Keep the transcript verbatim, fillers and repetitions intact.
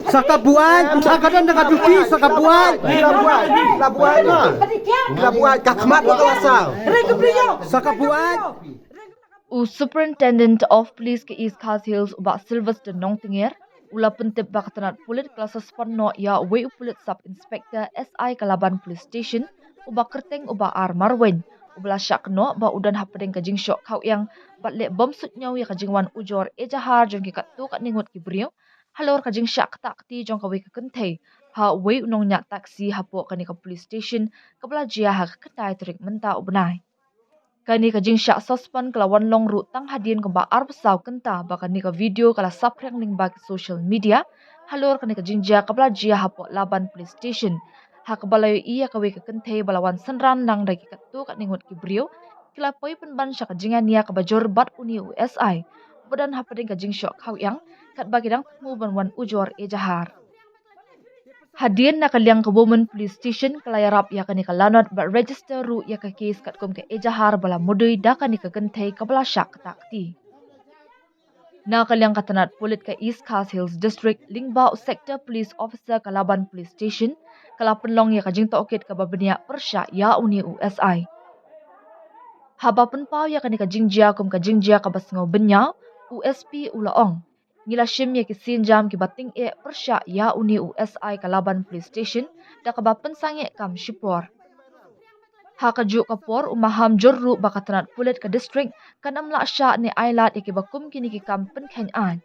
Sa ka buaid, ha ka don da ka duty, sa ka buaid. Sa ka buaid. U Superintendent of Police ka East Khasi Hills, u Bah Sylvester Nongtnger, u la pyntip ba ka tnat pulit ka la suspend noh ïa uwei u pulit sub inspector S I ka Laban Police Station, u ba kyrteng u Bah R Marwein, u ba la shah kynnoh ba u don hapdeng ka jingshoh khawiang bad leh bom suidñiew ïa ka jingwan ujor ejahar jong ki katto katne ngut ki briew halor ka jingshah ktah kti jong kawei ka kynthei ha uwei u nongñiah taxi hapoh kane ka police station, kaba la jia ha ka khyndai tarik mynta u bnai. Kane ka jingshah suspend ka la wan long ruh tang hadien kumba arphew saw kynta ba kane ka video ka la saphriang lyngba ki social media halor kane ka jingjia kaba la jia hapoh Laban Police Station, ha kaba la ïohi ïa kawei ka kynthei ba la wan synran lang da ki katto katne ngut ki briew, ki la poi pynban sha ka jingania kaba jur bad une u S I uba don hapdeng ka jingshoh khawiang, katba ki dang thmu ban wan ujor ejahar. Hadien na ka liang ka Women Police Station ka la ïarap ïa kane ka lanot bad register ruh ïa ka case katkum ka ejahar ba la mudui da kane ka kynthei kaba la shah ktah kti. Na ka liang ka tnat pulit ka East Khasi Hills District lyngba u Sector Police Officer ka Laban Police Station ka la pynlong ïa ka jingtohkit kaba bniah pyrshah ïa une u S I. Haba pynpaw ïa kane ka jingjia kum ka jingjia kaba sngew bynñiaw, u S P u la ong, ngi la shim ïa ki sienjam kiba tyngeh pyrshah ïa une u S I ka Laban Police Station da kaba pynsangeh kam shipor. Ha kajuh ka por u maham jur ruh ba ka tnat pulit ka district kan ym lah shah ne ailad ïa kiba kum kine ki kam pynkheiñ aiñ.